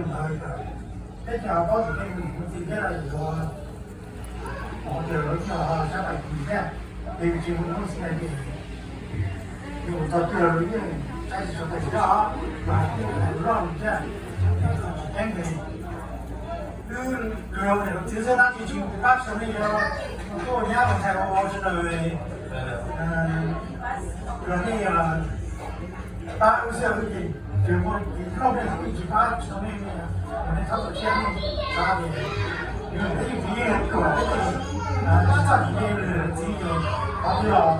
Ntawd teb chaws pob txwv tej mus txiv thiab los yuav, hos tias lawv thiaj sab pais kis thiab, ces tsis mus ua si ces yus txog twg los lawv yeej tsis tau tais thiab, mas loj thiab, tseeb tiag. Wb los niam lawv txiv xwb tab sis tsis pab tsis tau nej, yog tuaj nyab los ntxhais ua sawv daws los nej pab wb xwb, wb ces tsis muaj, tsis muaj nej tsis pab tsis tau nej, nej txhob tu siab, nej xav tias yus twb yus txiv yeej ruam, tsis txawj tsis nej lwm txiv ces qhov twg los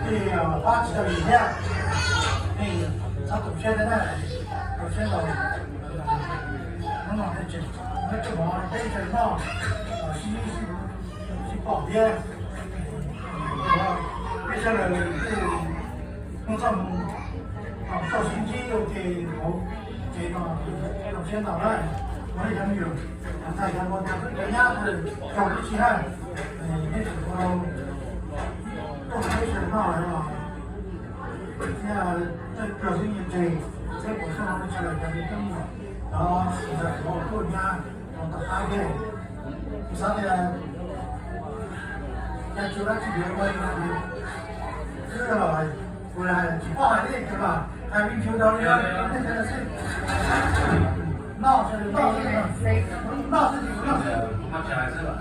tej pab tsis tau yus thiab. Nej txhob tu siab thiab na, tu siab ntau. Hnub no tseem muaj tseem mov peb tseem noj, sib sib pom thiab. Peb sawv daws kuj txoj mus txoj sib ntsib ua ke hauv tsev no, zoo siab ntau na. Ua li cov me nyuam ntxhais cov hluas cov tub cov nyab xyaum tib si na, nej tseem ua tuaj peb sawv daws noj los thiab, tej pluag xwb nyias tseg, thiab puas sab no sawv daws cov me tub me nyuam, cov ntxhais hluas tuaj nyab los tom qab thiab. Kuv xav tias yog tsis dab tsi yuav ua li no, wb los kuv hais tsis paub hais li, kuv los hais me ntsis rau li no xwb. Noj xwb, noj xwb, noj xwb, noj xwb.